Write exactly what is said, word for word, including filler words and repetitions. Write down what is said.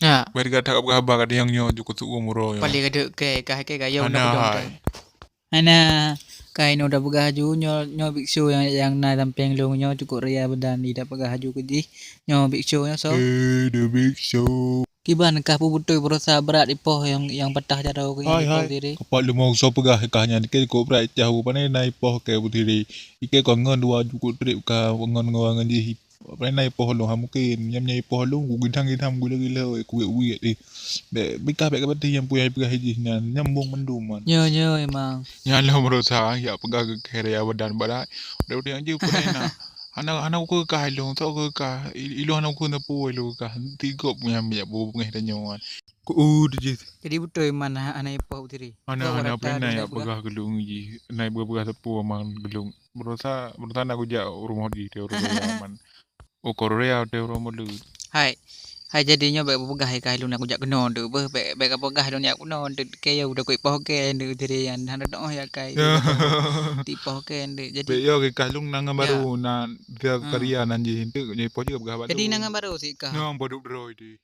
Ya. Bari gata ka peugah haba ka nyang nyoe jukuk tu'um uroe nyoe. Paléng gadeuek keu, ka, ka, ka, yo, Hana udah hai. Hana, ka inoe tapeugah laju, nyoe, nyoe biksu nyang, nyang na sampéng lôn nyoe cukôp raya badan, di tapeugah laju keu jih, nyoe biksu nyoe soe? Eh, the biksu. Kiban kah peubeutôi baroesa brat ipoh nyang, nyang patah jaroe keu nyan Hai, ipoh hai. Siri? Kapak leumo soe peugah kah nyan, keu cukôp brat ipoh, pane na ipoh keu Putri. Ikeu kon ngon dua jukôp trép ka ngon, ngon, ngon jih. Pane na ipoh lôn, ha mungken. Nyam nyang ipoh lôn, ku gidang-gidang, gila-gila, weh, kuwet-wet, eh. Bèk, bèk kah, bèk kah patéh nyang peugah-peugah jih nyan, nyambông mandum, man. Nyo, nyo, emang. Nyan lôn baroesa, jak peugah keu kheun raya badan barat. Udah, udah, anjing, pane na. Hana, hana ukeue kah ilôn, sok ukeue kah. I-, ilôn hana ukeue sapeue ilôn kah. Tigop nyang jak peugah tanyoe, man. Ku, uh, jih. Jadi beutôi, man, ha-, hana ipoh Putri. Hana, hana, pane na jak peugah keu lôn jih. Na peugah-peugah sapeue, man, keu lôn. Baroesa, baroesa na kujak u rumoh jih, di rumoh jih, man. Oh, Korea, di rumoh lôn. Hai. Hai, jadi nyoe bèk peugah hai kah lôn na kujak keunoe tu. Beuh, bèk, bèk peugah lôn jak keunoe tu. Keu yo udah kuipoh keu tu, jadi nyan hana doh ya kai. Tipoh keu tu. Jadi bèk yo keu kah lôn na ngon baru, na dia karya nan jih. Tu nyoe ipoh juga peugah baru. Jadi na ngon baru si kah. Nyoe padub droe di.